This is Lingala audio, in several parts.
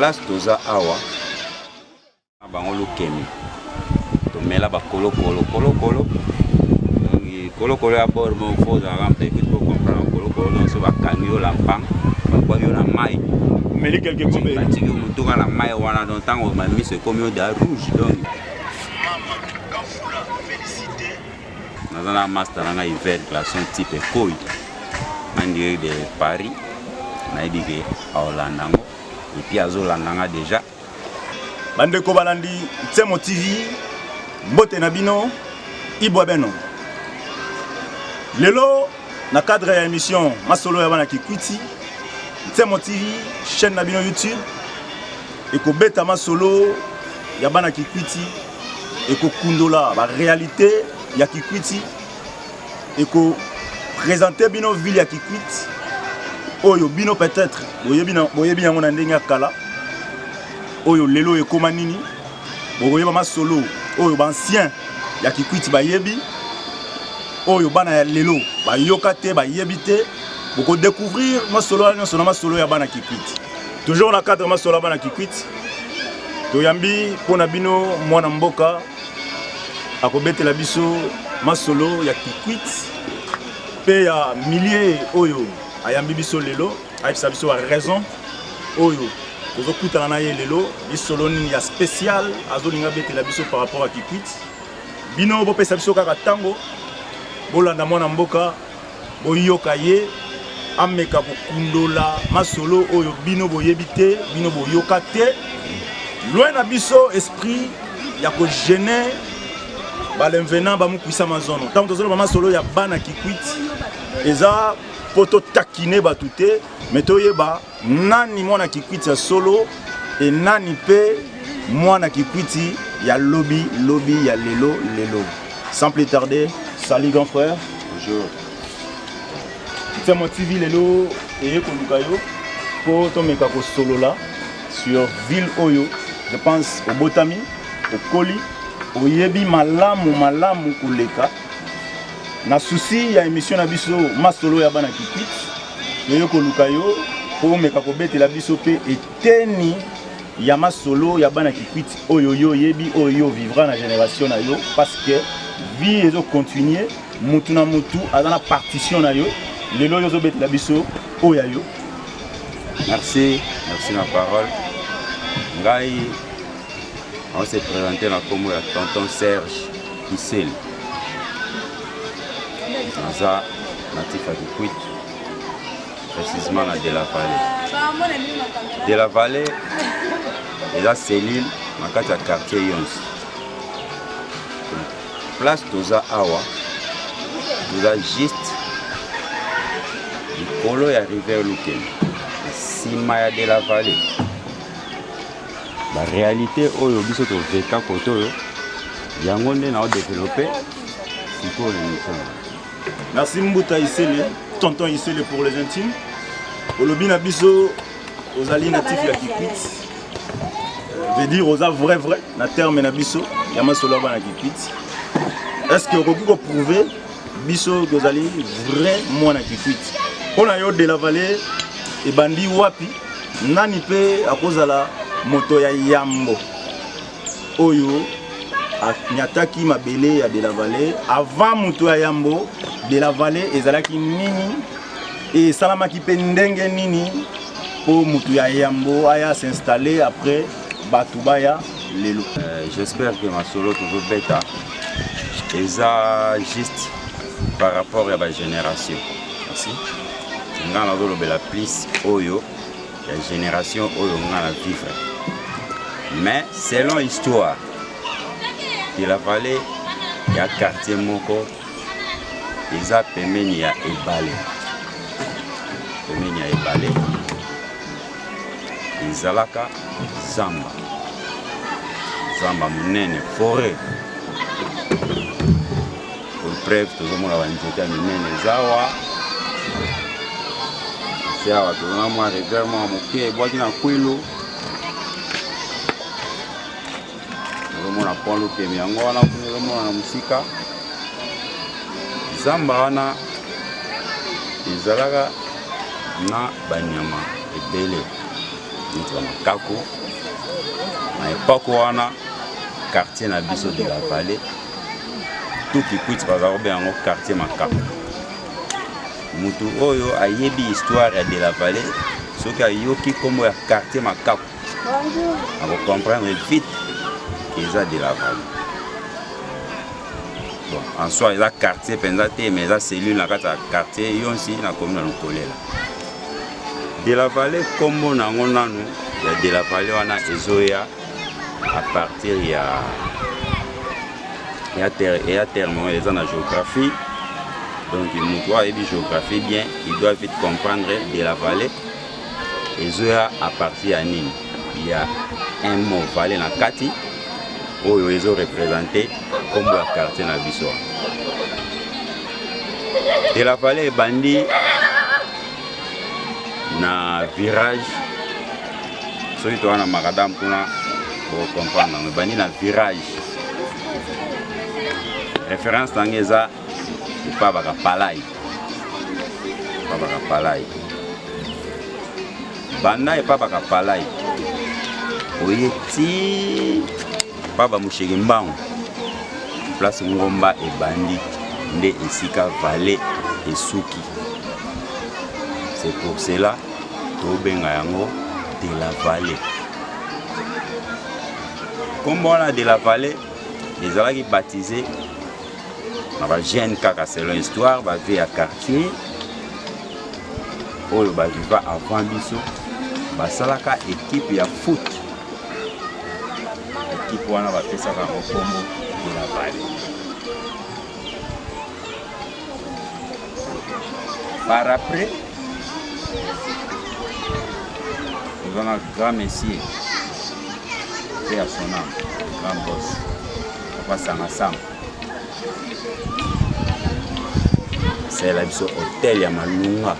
Place toza awa na bango Lukemi, tomela bakolokolo kolokolo, donc kolokolo ya bord moko fo ozalaka mpe po comprendre kolokolo nyonso. Bakangi yo lampang, babwaki yo na mai, omeli quelque gobe, batiki yo motuka na mai wana. Donc ntango bamiso ekomi yo da rouge. Donc naza na master na ngai Hiver Glaçon, type ekoi en direct de Paris. Nayebi ke aolanda yango et puis azolanda nga déjà. Bandeko balandi Nsemo TV, mbote na bino, ibwa beno. Lelo na cadre ya émission Masolo ya bana Kikwiti, Nsemo TV, chaîne na bino YouTube, ekobeta masolo ya bana Kikwiti, ekokundola baréalité ya Kikwiti, ekoprésente bino ville ya Kikwiti oyo bino peut-être boyebi, boyebi yango na ndenge ya kala. Oyo lelo ekóma nini? Bokoyeba masolo oyo baancien ya Kikwiti bayebi, oyo bana ya lelo bayoka te, bayebi te. Bokodécouvrir masolo wana nyonso na Masolo ya bana Kikwiti. Toujours na cadre Masolo ya bana Kikwiti, toyambi mpo na bino mwana mboka akobetela biso masolo ya Kikwiti mpe ya milieu oyo ayambi biso lelo. Ayebisa biso ba raison oyo tozokutana na ye lelo, lisolo nini ya spécial azolinga abetela biso par rapport à Kikwiti. Bino bopesa biso kaka ntango, bolanda mwana mboka, boyoka ye ameka kokundola masolo oyo bino boyebi te, bino boyoka te. Loin na biso esprit ya kogêner balenvena bamokwisa mazono. Ntango tozoloba masolo ya bana Kikwiti, eza mpo totakine bato te, me toyeba nani mwana Kikwiti ya solo e nani mpe mwana Kikwiti ya lobi lobi, ya lelo lelo. Sans plus tarder, salut grand frère. Bonjour. Nsemo TV lelo eye koluka yo mpo tomeka kosolola sur ville oyo je pense obotami, okoli, oyebi malamu malamu koleka. Na souci ya émission na biso Masolo ya bana Kikwit, toye koluka yo mpo omeka kobetela biso mpe eteni ya masolo ya bana Kikwit oyo yo oyebi, oyo yo vivra na génération na yo, parce que vie ezocontinue, mutu na mutu aza na partition na yo. Lelo oyo ozobetela biso oyo ya yo. Merci, merci na parole. Ngai on s'est présenté na nkombo ya tonton Serge Iseli. Naza natif ya Kikwit, précisément na De la Vallée. De la Vallée eza cellule na kati ya quartier Yonsi. Place toza awa, toza juste likolo ya rivière Lukemi, nsima ya De la Vallée. Baréalité oyo biso toveka kote oyo, yango nde na odéveloppe sikoyo na émission. Merci Mbuta Isele, tonton Isele pour les intimes. Olobi na biso ozali natif ya Kikwit, veut dire oza vrai vrai na terme na biso ya Masolo ya bana Kikwit. Est ce que okoki koprouve biso tozali vrai mwana Kikwit? Mpo na yo, De la Vallée ebandi wapi? Nani mpe akozala moto ya yambo oyo anyataki mabele ya De la Vallée? Avant moto ya yambo, De la Vallée ezalaki nini? Esalamaki mpe ndenge nini mpo moto ya yambo aya s'installer, après bato baya lelo? J'espère que masolo tozobeta eza juste par rapport ya bagénération. Merci. Nga nazolobela plus oyo ya génération oyo nga na vivre, mais selon histoire de la Vallée ya quartier moko eza pembeni ya ebale. Pembeni ya ebale ezalaka zamba, zamba monene, forêt. Pour preuve, tozomona banzete ya minene eza awa se. Awa tozona mwa rivière mwa moke ebwaki na Kwilu. Tozomona pont Lukemi, yango wana kuna ezomona na mosika. Zamba wana ezalaka na banyama ebele. Neti ba Makaku. Na epoque wana quartier na biso de la vallée tout Kikwit baza kobenga yango quartier Makaku. Mutu oyo ayebi histoire ya de la vallée soki ayoki nkombo ya quartier Makaku ako comprendre vite que eza de la vallée. Bon, en soi eza quartier mpenza te mais eza cellule na kati ya quartier yonsi na commune ya Lukolela. De la vallée nkombo na yango nanu ya de la vallée wana ezoya à partir ya ya ter, ya terme oyo eza na géographie. Donc moto oyo ayebi géographie bien, il doit vite comprendre de la vallée ezoya à partir ya nini, ya un mot vallée na kati oyo ezo représenter nkombo ya quartier na biso wana. De la vallée ebandi na virage, soki toza na makadam kuna bocomprendre yango, ebandi na virage. Référence nango eza epa bakapalai, epa bakapalai, banda epa bakapalai oye ti pa bamusheke mbangu place ngomba ebandi nde esika vallée esuki. C'est pour cela tobenga yango de la vallée. Kombo wana de la vallée ezalaki baptisé na bajeune kaka selon histoire bavie ya quartier oyo baviva avant biso, basalaka équipe ya foot. Équipe wana bapesaka yango kombo de la vallée. Par après toza na grand monsieur pe ya son âme, grand boss papa Sanga Sam, asalela biso hôtel ya Malunga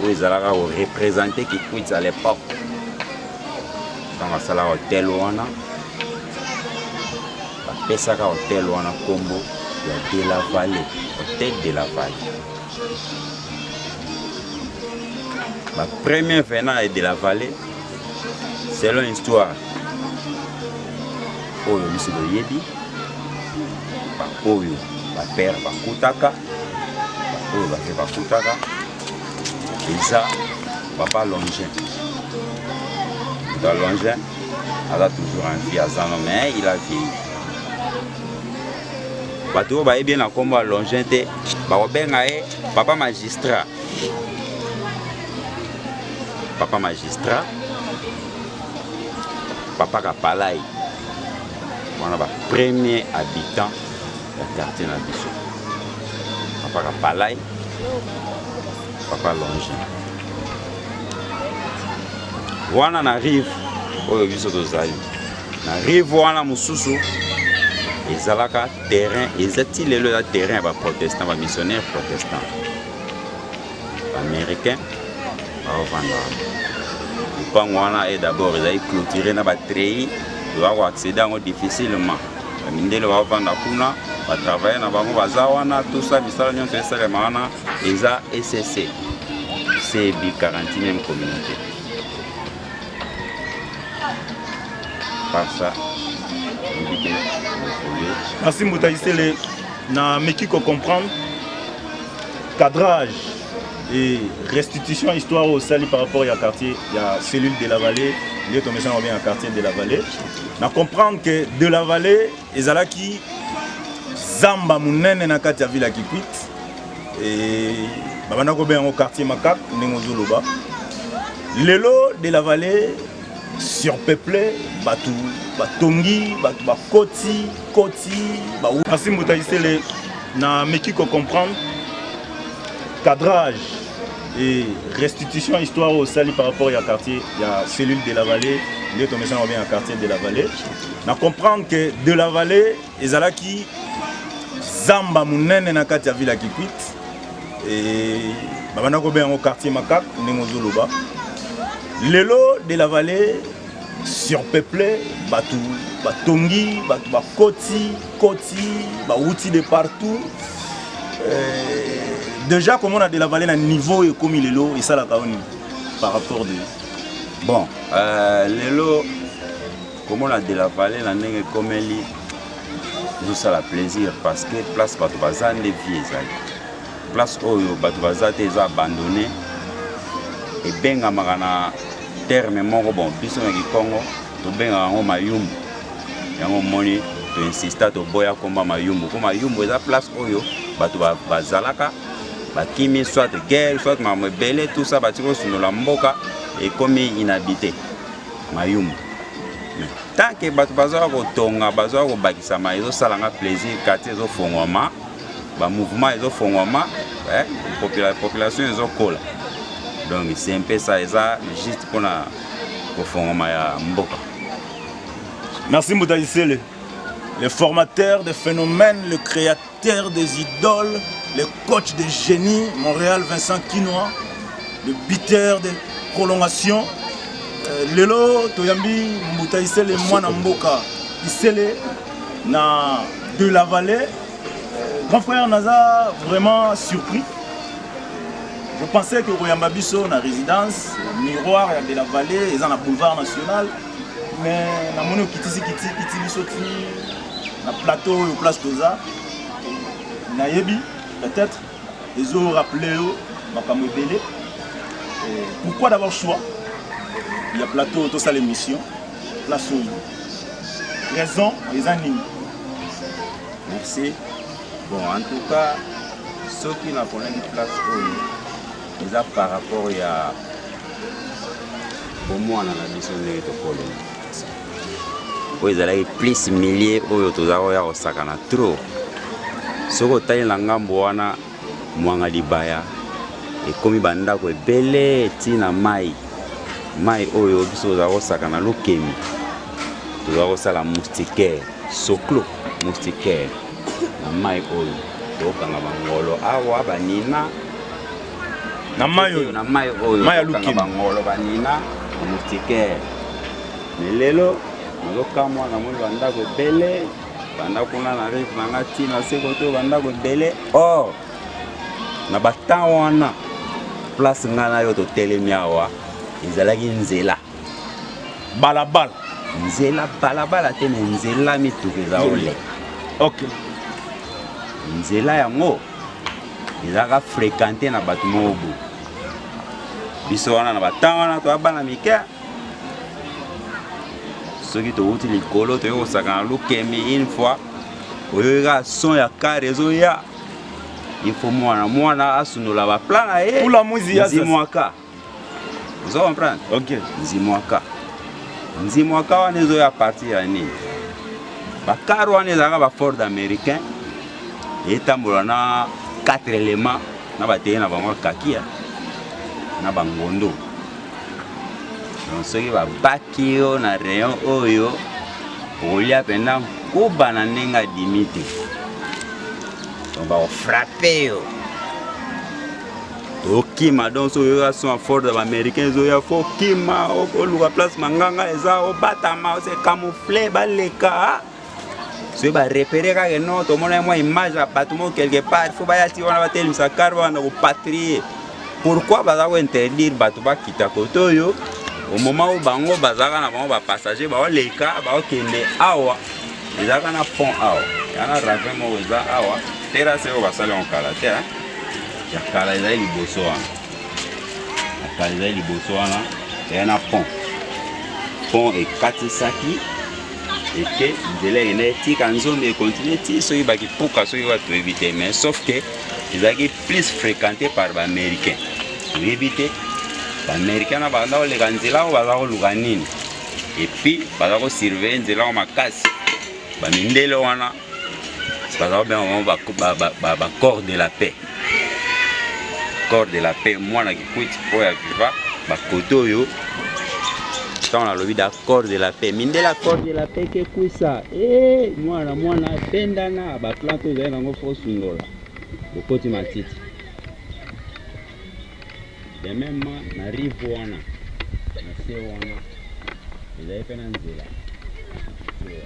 oyo ezalaka koreprésente Kikwit à l'époque. Ntango asalaka hôtel wana, bapesaka hôtel wana nkombo ya de la vallée, hôtel de la vallée. Ba premier venant ya de la vallée selon histoire oyo biso toyebi, baoyo bapere bakutaka, baoyo bape bakutaka, eza papa Longin. Moto Longin aza toujours en vie, aza no, mais il a vieilli. Bato oyo bayebi ye na nkombo ya Longin te bakobenga ye papa magistrat, papa magistrat, papa Kapalai. Wana ba premier habitant ya quartier na biso, papa Kapalai, papa Longin. Wana na rive oyo biso tozali na rive wana mosusu ezalaka terrain, eza ti lelo eza terrain ya baprotestant, bamissionnaire protestant baaméricain baovanda wana. Lopango wana e d'abord ezali clôturé na batrei, toza koaccéder yango difficilement. Bamindele baovanda kuna, batravaille na bango baza wana, tout ça, misala nyonso esalema wana eza ECC CB 41e communauté. Par ça oyebi ke évolue. Merci Mbuta Isele, na meki ko comprendre cadrage et restitution histoire oyo osali par rapport ya quartier ya cellule de la vallée nde tomesana kobenga quartier de la vallée. Na comprendre que de la vallée ezalaki zamba monene na kati ya ville ya Kikwit e babanda kobenga yango quartier Makak ndenge ozoloba. Lelo de la vallée surpeuplé, bato batongi, bato bakoti koti. Merci Mbuta Isele, na meki ko comprendre cadrage et restitution histoire oyo osali par rapport ya quartier ya cellule de la vallée nde tomesana kobenga quartier de la vallée. Na comprendre que de la vallée ezalaki zamba monene na kati ya ville ya Kikwit e babanda kobenga yango quartier Makak ndenge ozoloba. Lelo de la vallée surpeuplé, bato batongi, bato bakoti koti, bawuti de partout. Déjà komona de la vallée na niveau ekomi lelo esalaka yo nini par rapport de Bon, lelo komona de la Vallée na ndenge ekomeli ezosala plaisir, parce que place bato baza nde vie ezali. Place oyo bato baza te, eza abandonné. Ebengamaka na terme moko, bon, biso na Kikongo tobengaka yango mayumbu. Yango omoni toinsista, toboya komba mayumbu, po mayumbu eza place oyo bato bazalaka bakimi, soit guerre, soit makambo ebele, tout ça, batiki kosundola mboka, ekomi inhabité, mayumbu. Tant que bato bazwaka kotonga, bazwaka kobakisama, ezosalanga plaisir. Quartier ezofongwama, bamouvement ezofongwama, population ezokola. Donc c'est un peu ça, eza juste mpona kofongwama ya mboka. Merci Mbuta Isele, le formateur des phénomènes, le créateur des idoles, le coach des génies, Montréal Vincent Quinoa, le buteur des prolongations. Lelo toyambi Mbuta Isele, mwana mboka Isele na de la Vallée. Grand frère, naza vraiment surpris. Je pensais que koyamba biso na résidence Miroir ya de la Vallée eza na boulevard national, mais namoni okitisi kiti kiti biso ti na plateau oyo, place toza. Nayebi peut-être ezorappeler yo makambo ebele. Pourquoi d'abord choix ya plateau, tosala émission place oyo? Raison eza nini? Merci. Bon, en tout cas, soki naponaki place oyo, eza par rapport ya bomwana na biso, ndenge tokolema, oyo ezalaki plus milieu oyo toza koya kosakana trop. Soki otali na ngambo wana, Mwanga Libaya, ekomi bandako ebele ntina mai. Mai oyo biso tozala kosakana lokemi, tozala kosala moustiquaire, soklo moustiquaire na mai oyo, tokokanga bangolo awa, banina. Na mai oyo? Na mai oyo. Mai ya tokokanga Lukemi. Bangolo, banina na moustiquaire. Mais lelo nazokamwa, namoni bandako ebele, banda kuna na rive na nga ntina se kote oyo, bandako ebele. Or na batemps wana, place ngai na yo totelemi awa ezalaki nzela. Balabala. Nzela, balabala te, mais nzela mituka eza oleka. Nzela yango ezalaka fréquenté na bato moko boye. Biso wana na batemps wana toya bana mike, soki towuti likolo, toyei kosaka na Lukemi, une fois oyoki kaka son ya car ezoya, il faut mwana mwana asundola baplan na ye. Kula mwizi ya Nzimwaka, ozo comprendre? Ok. Nzimwaka, nzimwaka wana ezoya partir ya nini? Bacar wana ezalaka baford américain, etambola na 4 éléments na bateye na bango kakia na bangondo. Donc soki babaki yo na rayon oyo, okolia mpenza nkuba na ndenge adimi te. Donc bakofrapper yo, tokima. Donc soki oyoka son ya Ford ya baaméricain ezoya, faut kima, oluka place manganga eza, obatama, ose camoufle, baleka. Soki barepérer kaka no, tomona mwa image ya bato moko quelque part, faut baya ti wana, batelemisa car wana, kopatrouiller. Pourquoi baza kointerdire bato bakita kote oyo au moment oyo bango bazalaka na bango bapassager baoleka, baokende? Awa ezalaka na pont, awa ya na ravin moko eza awa, terrasse oyo basali yango kala te, hein? Ya kala ezali liboso wana, ya kala ezali liboso wana, eya na pont. Pont ekatisaki eke nzela ekende etika nzombe, econtinuer ti soki bakipuka, soki wapi toyebi te. Mais sauf que ezalaki plus fréquenté par baaméricain. Toyebi te baaméricain na banda koleka nzela oyo baza koluka nini, et puis baza kosurveiller nzela oyo makasi. Bamindele wana baza kobenga bango bacorps de la paix, corps de la paix. Mwana Kikwiti oyo ya viva bakote oyo, ntango nalobi da corps de la paix, mindele ya corps de la paix kekwisa e mwana mwana bendana baplante oyo ezali nango, faut sundola, okoti matiti. De même na rive wana, na se wana ezali mpe na nzela, ezali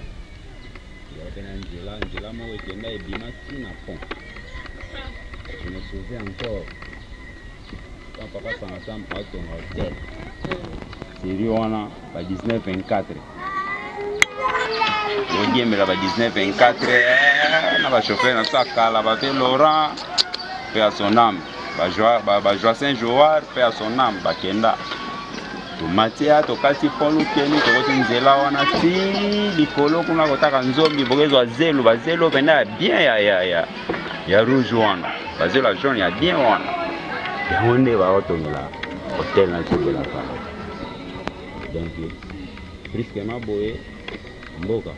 mpe na nzela, nzela moko ekenda ebima ntina pont. Je me souviens encore quand papa Sangasam atonga hotel. Série wana ba 19 24 odiembela ba 19 24 eh, na bachauffeur na biso ya kala bape Laurent mpe ya son âme bajoacin joar mpe ya son âme bakenda tomati ya tokati pont lukeni tokoti nzela wana ti likolo kuna kotaka nzombi bokezwa zelo bazelo mpenza ya bien ya, ya, ya, ya rouge wana bazelo ya jaune ya bien wana yango nde baotongela hotel na biso de la Vallée donc brusquement boye mboka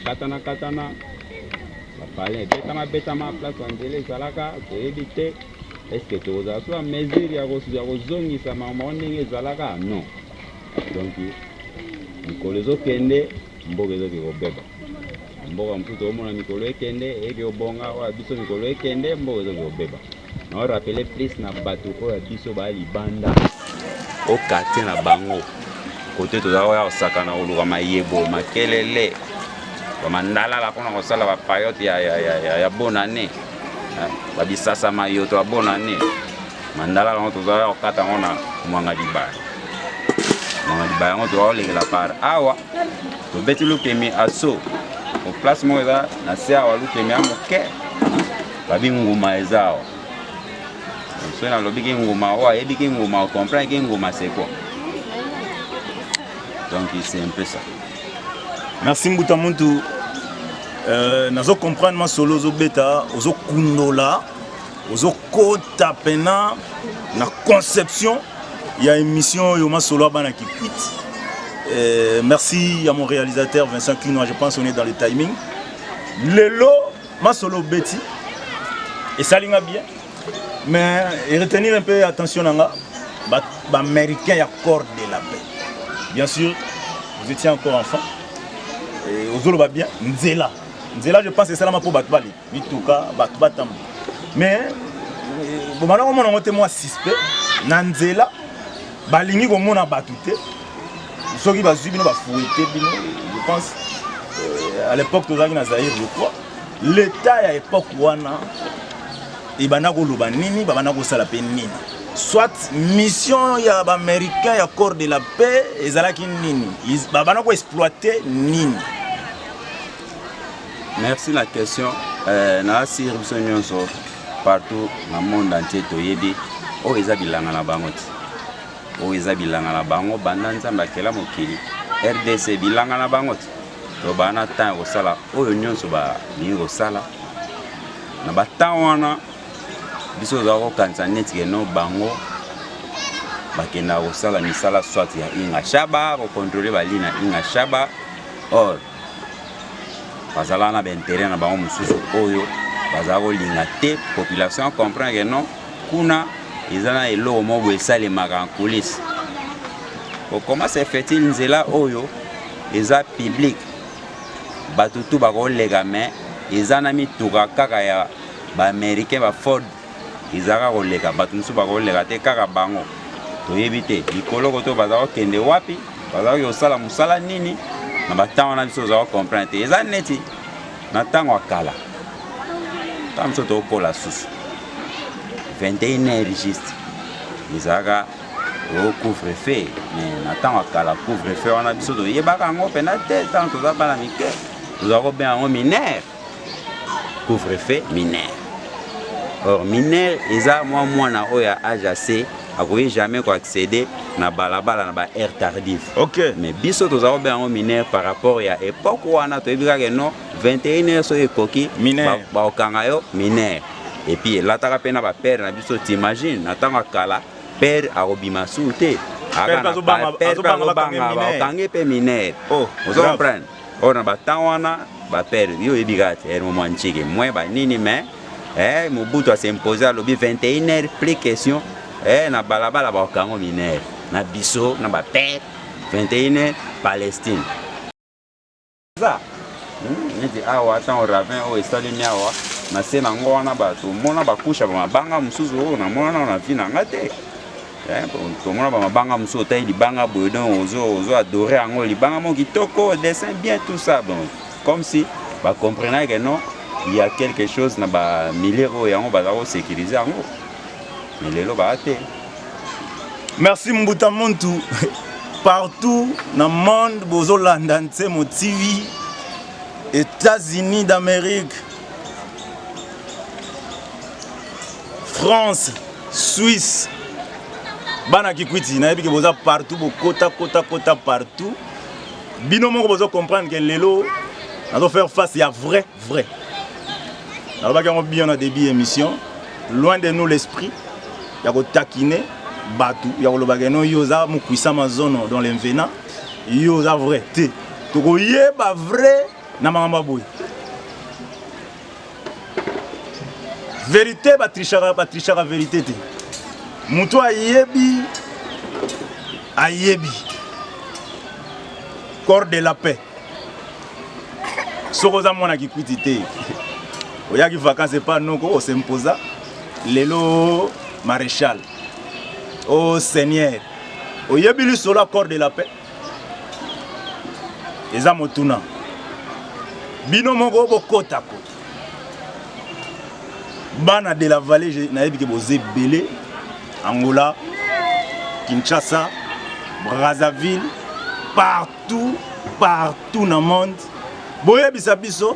katana katana bapale ebetama betama place ya nzela ezalaka toyebi te est-ce tokozala so ya mesure ya kozongisa makambo ndenge ezalaka non. Donc mikolo ezokende mboka ezoki kobeba mboka mosusu tokomona mikolo ekende eyeki kobonga oyo ya biso mikolo ekende mboka ezoki kobeba. Naorapele plus na bato oyo ya biso baya libanda o quartier na bango kote tozala koya kosakana koluka mayebo makelele bamandalala mpona kosala bapayote ya, ya, ya, ya, ya bonne année babisasa mayoto ya bonne année mandalala yango tozala kokata yango na mwanga libaya mwanga libaya yango tozala kolekela par awa tobeti lukemi aso o place moko eza na se awa lukemi ya moke babi nguma eza awa soki nalobi ki nguma oyo ayebi ki nguma ocomprendre ki nguma c'est quoi. Donc c'est un peu ça. Merci Mbuta Muntu. Nazo comprendre masolo ozobeta ozokundola ozokota pena na conception ya émission oyo masolo ya bana Kikwit. Merci à mon réalisateur Vincent Kinoa, je pense on est dans le timing. Lelo masolo beti esalinga bien, mais retenir un peu attention nanga ba américain ya corps de la paix. Bien sûr, vous étiez encore enfant. Et ozoloba bien nzela. Nzela je pense esalama po bato bali mituka bato batambo. Mais bomana komona ngo te mwa suspect na nzela balingi komona bato te. Soki bazwi bino bafouete bino, je pense à l'époque tozalaki na Zaïre je crois. L'état ya époque wana ebanda koloba nini, babanda kosala pe nini. Soit mission ya ba américain ya corps de la paix ezalaki nini, babanda ko exploiter nini. Merci la question. Na asir biso nyonso partout na monde entier toyebi oyo eza bilanga na bango ti. Oyo eza bilanga na bango banda Nzambe akela mokili RDC bilanga na bango ti. To bana temps ya kosala oyo nyonso balingi kosala na ba temps wana biso tozala kokanisa neti ke no bango bakendaka kosala misala soit ya Inga Shaba kokontrole bali na Inga Shaba or bazala na baintérêt na bango mosusu oyo bazala kolinga te population comprendre que non kuna eza na eloko moko boye esalemaka en coulisse. Comment se fait-il nzela oyo eza public bato tu bakoleka mais eza na mituka kaka ya ba américain ba Ford ezalaka koleka bato mosusu bakoleka te kaka bango toyebi te likolo koto baza kokende wapi bazalaki kosala mosala nini na batango wana biso ozala comprendre te eza neti na ntango ya kala ntango biso tokokola susu 21 heures juste ezalaka o couvre-feu mais na ntango ya kala couvre-feu wana biso toyebaka yango mpena te ntango toza bana mike tozala kobenga yango mineur couvre-feu mineur. Or mineur eza mwa mwana oyo ya âge assez akoki jamais koaccéder na balabala na ba heure tardive. Mais biso tozala kobenga yango mineur par rapport ya époque wana toyebi kaka no 21 heures soki ekoki bakokanga yo mineur. Et puis elataka mpe na bapere na biso, t'imagine na ntango ya kala père akobima su te azobanga bakange mpe mineur. Ozo comprendre oyo na batemps wana bapere yo oyebi kaka te ere mwa ntike mwe banini mais Mobutu as'impose alobi 21 heures plus question na balabala bakokango mineur na biso na bapere 21 heures Palestine eza neti awa ntango ravin oyo esalemi awa na se nango wana bato omona bakusha bamabanga mosusu oyo namona nano na vi na nga te. Tomona bamabanga mosusu otali libanga boye donc ozo adore yango libanga moko kitoko dessin bien tout ça bon comme si bacomprenaki que non il y a quelque chose na bamilieu oyo yango baza kosécuriser yango mais lelo baa te. Merci Mbuta Muntu. Partout na monde bozolanda Nsemo TV, États-Unis d'Amérique, France, Suisse, bana Kikwiti nayebi ke boza partout, bokota kota kota partout. Bino moko bozo comprendre que lelo nazo faire face ya vrai vrai. Nalobaki yango bien na début émission, loin de nous l'esprit ya kotakine bato ya koloba ke no yo oza mokwisa mazono dans l'invena, yo oza vrai te. Tokoyeba vrai na makambo ya boye. Verite batrichaka, batrichaka verite te. Moto ayebi ayebi corps de la paix. Soki oza mwana Kikwiti te, oyaki vacances epa noko, osempoza lelo maréchal o seigneur, oyebi lisolo ya corps de la paix? Eza motuna. Bino moko bokota kota. Bana de la vallée, nayebi ke boza ebele. Angola, Kinshasa, Brazzaville, partout, partout na monde. Boyebisa biso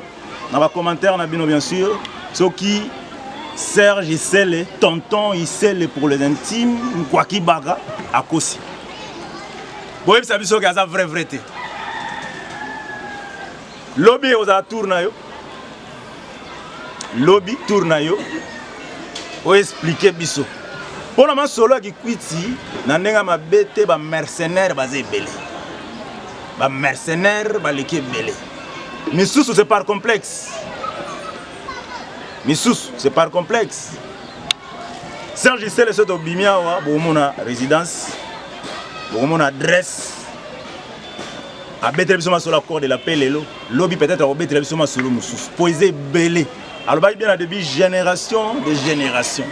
na ba commentaire na bino bien sûr, soki Serge Isele, tonton Isele pour les intimes, Nkwaki Baga akosi. Boyebisa biso ke aza vrai vrai te. Lobi ozala tour na yo. Lobi tour na yo. O expliquer biso. Pona masolo ya Kikwiti na ndenge ya mabe te, ba mercenaires baza ebele. Ba mercenaires baleki ebele. Misusu c'est par complexe. Misusu c'est par complexe. Serge Isele soki tobimi awa bokomona résidence, bokomona adresse. Abetela biso masolo ya corps de la paix lelo, lobi peut-être akobetela biso masolo mosusu. Po eza ebele. Alobaki bien na début génération de génération.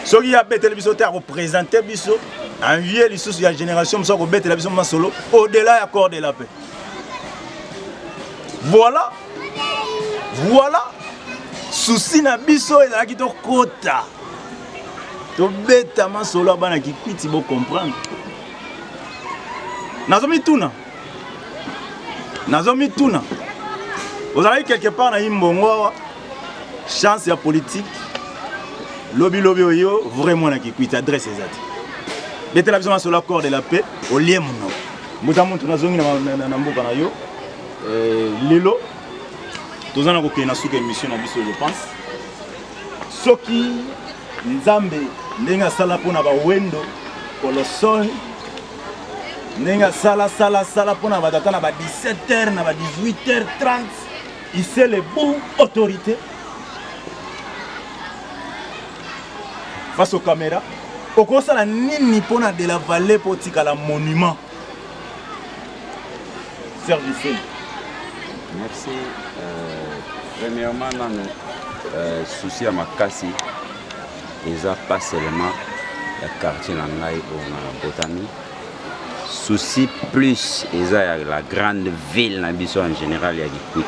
Soki abeteli biso te, akoprésente biso envie lisusu ya génération mosusu, akobetela biso masolo au-delà ya corps de la paix. Voilà, voilà souci na biso ezalaki tokota tobeta masolo ya bana Kikwiti, bo comprendre. Nazomituna, nazomituna, ozalaki quelque part na Imbongo awa, chance ya politique, lobi lobi oyo vraiment na Kikwiti adresse eza te. Betela biso masolo ya corps de la paix, olie monoko. Mbuta muntu nazongi na mboka na yo. Lelo toza na kokende na suka émission na biso, je pense. Soki Nzambe ndenge asala mpona bawendo kolosol, ndenge asala sala sala mpona batata na ba 17h na ba 18h30, isele bon autorité face aux caméras, okosala nini mpona de la vallée mpo otikala monument? Serge Isele. Merci. Premièrement, nanu souci ya makasi eza pas seulement ya quartier na ngai oyo na botami, souci plus eza ya la grande ville na biso en général ya Kikwit.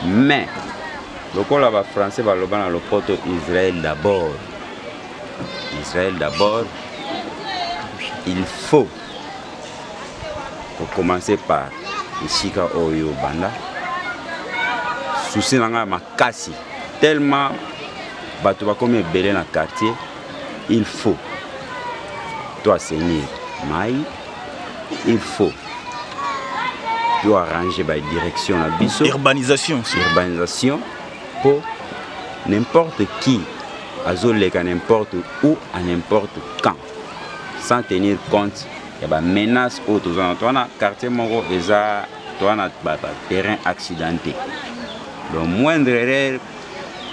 Mais lokola ba français baloba na lopoto Israël d'abord, Israël d'abord, il faut commencer par esika oyo banda. Souci na ngai ya makasi, tellement bato bakomi ebele na quartier, il faut to assainir mai, il faut to arranger ba direction na biso, urbanisation, urbanisation, po n'importe qui azoleka n'importe où à n'importe quand, sans tenir compte ya ba menace oyo toza na. Toza na quartier moko eza toza na ba terrain accidenté, donc moindre erreur,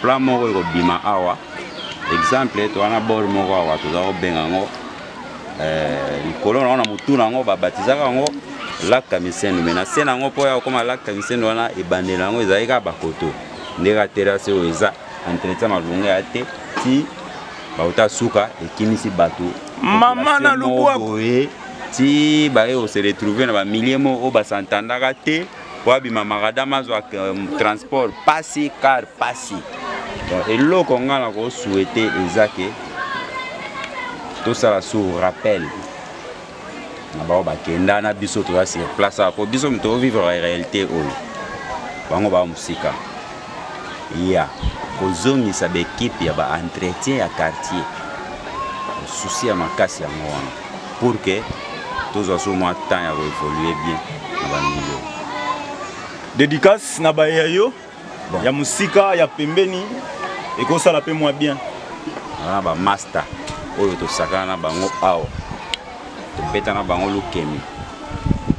plan moko ekobima awa. Exemple, toza na bord moko awa toza kobenga yango likolo nango na motu nango babatizaka yango lac Kamisendo, mais na se nango mpo ya kokóma lac Kamisendo wana, ebandela yango ezalaki kaka bakoto nde kaka terrasse oyo eza entretien malonga ya te, ti bauta suka ekimisi bato. Mama na lubwaku. Boye ti baye kose retrouver na bamilie moko oyo basantandaka te po abima makadama azwa transport pasi car pasi. Donc eloko nga na kosouhaiter eza ke tosala sur rappel. Na bango bakenda na biso toza sur place awa po biso moto ovivre réalité oyo bango ba mosika ya kozongisa baekipe ya ba entretien ya quartier souci ya makasi yango wana pour que tozwa so mwa temps ya koévolue bien na bamilio. Dédicace na baye yo bon. Ya mosika ya pembeni ekosala mpe mwa bien. Na bamaster oyo tosakana na bango awa, tobeta na bango lukemi,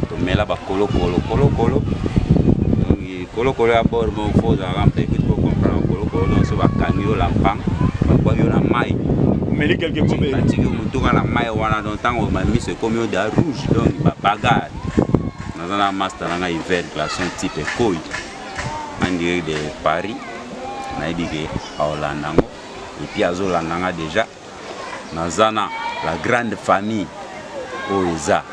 tomela bakolokolo kolokolo, donc kolokolo ya bord moko fo ozalaka mpe ekuti po comprendre kolokolo. Donc so bakangi yo lampang, babwaki yo na mai, omeli quelque kobe, batiki yo motuka na mai wana, donc ntango bamiso ekomi yo da rouge, donc babagarre. Naza na master na ngai hiver glaçon type ekoi en direct de Paris, nayebi ke aolanda yango et puis azolanda nga déjà. Naza na la grande famille oyo eza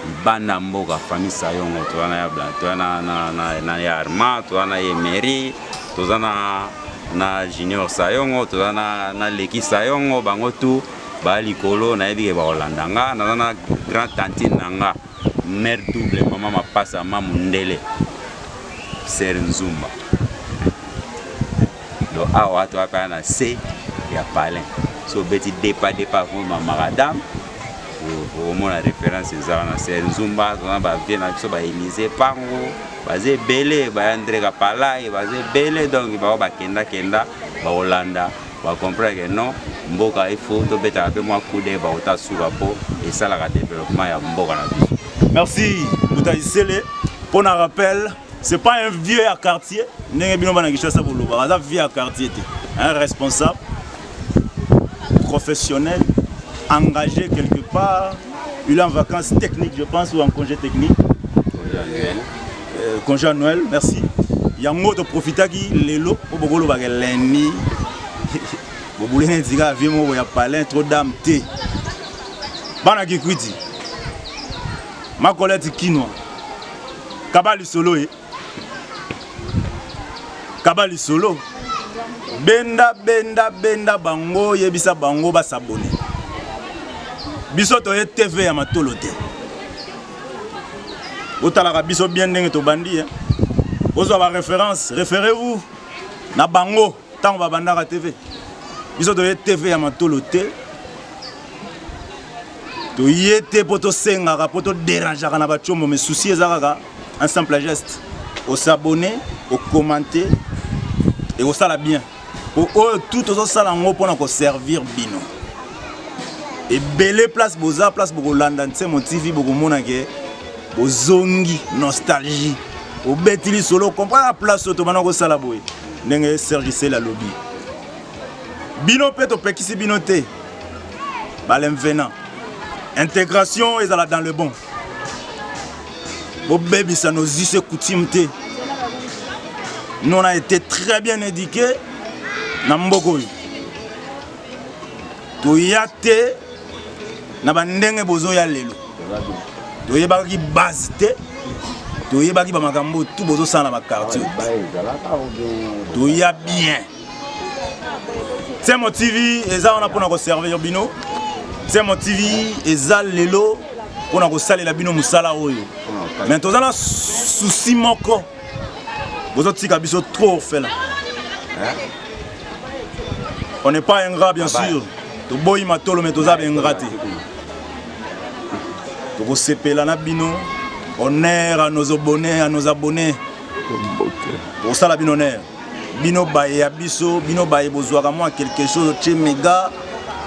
libanda mboka, famille Sayongo, toza na ya toza na ya Arma, toza na Emery, toza na Junior Sayongo, toza na Leki Sayongo, bango tu baa likolo, nayebi ke bakolanda nga. Naza na grand tantine na nga, mère double, mama Mapasa, ma mondele, ser Nzumba. Donc awa toza kaka na se ya palin, so obeti depa depa voma makadam, okomona référence eza wana, ser Nzumba. Toza na bavie na biso, baélise pango baza ebele, bayandreka palai baza ebele, donc bao bakendakenda bakolanda, bacomprendre ke non, mboka ifo tobetaka mpe mwa kude bakota suka mpo esalaka développement ya mboka na biso. Merci Mbuta Isele. Pour un rappel, c'est pas un vieux à quartier ndenge bino bana Kinshasa bolobaka, aza vieux à quartier te, un responsable professionnel engagé quelque part. Il est en vacances techniques, je pense, ou en congé technique, congé annuel, merci. Yango toprofitaki lelo po bokolobaka leni bobule neti kaka vie moko ya palin trop dame te. Bana Kikwiti, Makolete Kinwa, kaba lisolo e kaba lisolo, benda benda benda bango, yebisa bango basabone. Biso toye TV ya matolo te, botalaka biso bien ndenge tobandi, eh. Bozwa baréférence, référez-vous na bango ntango babandaka TV. Biso toye TV ya matolo te, toye te mpo tosengaka, mpo toderangeaka na batiombo, mais souci eza kaka un simple geste: osabone, okommente, ekosala bien. Po oyo tout tozosala yango mpona koservir bino ebele. Place boza, place bokolanda Nsemo TV, bokomona ke bozongi nostalgie, obeti lisolo, comprendre place oyo tobanda kosala boye. Ndenge Serge Sel alobi, bino mpe topekisi bino te, balemvenant intégration ezala dans le bon, bobebisa nos us et coutumes te. Nous, on a été très bien éduqués na mboka oyo, toya te na bandenge bozoya lelo. Toyebaki base te, toyebaki bamakambo tu bozosala na baquartier. Toya bien. Semo TV eza wana mpona koservir bino. Semo TV eza lelo mpona kosalela bino mosala oyo, mais toza na souci moko: bozotika biso trop orphelin. On n'est pas ingrat, bien sûr, toboyi matolo, mais toza baingrat te. Tokosepela na bino. Honneur à nos abonnés, à nos abonnés. Tokosala bino honneur, bino baye ya biso, bino baye bozwaka mwa quelque chose, otie mega,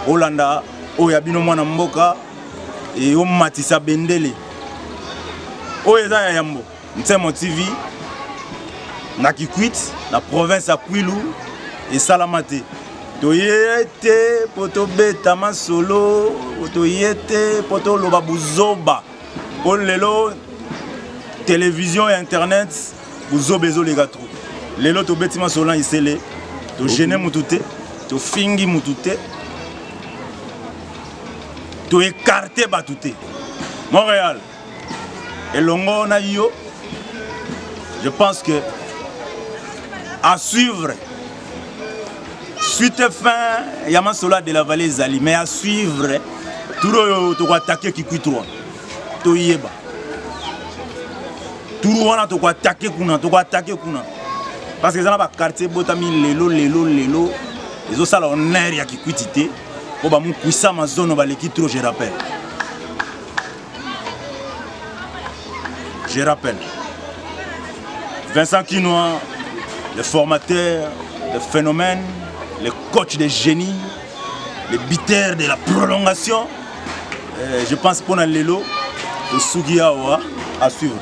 olanda oyo ya bino mwana mboka e omatisa bendele oyo eza ya yambo Nsemo TV na Kikwit, na province ya Kwilu. Esalama te. Toye te mpo tobeta masolo, toye te mpo toloba buzoba, mpo lelo télévision ya internet buzoba ezoleka trop. Lelo tobeti masolo na Isele, togene mutu te, tofingi mutu te, toécarte bato te. Montréal elongo na yo, je pense que à suivre suite fin ya masolo de la vallée ezali, mais à suivre tour oyo tokoattaquer Kikwit 3. Toyeba tour wana, tokoattaquer kuna, tokoattaquer kuna, parce que eza na baquartier ebotami lelo lelo lelo, ezosala honneur ya Kikwiti te, mpo bamokwisa mazono baleki trop. Je rappelle, je rappelle, Vincent Kinois, le formateur de phénomène, le coach de génie, le buteur de la prolongation. Je pense mpona lelo tosuki awa. À suivre.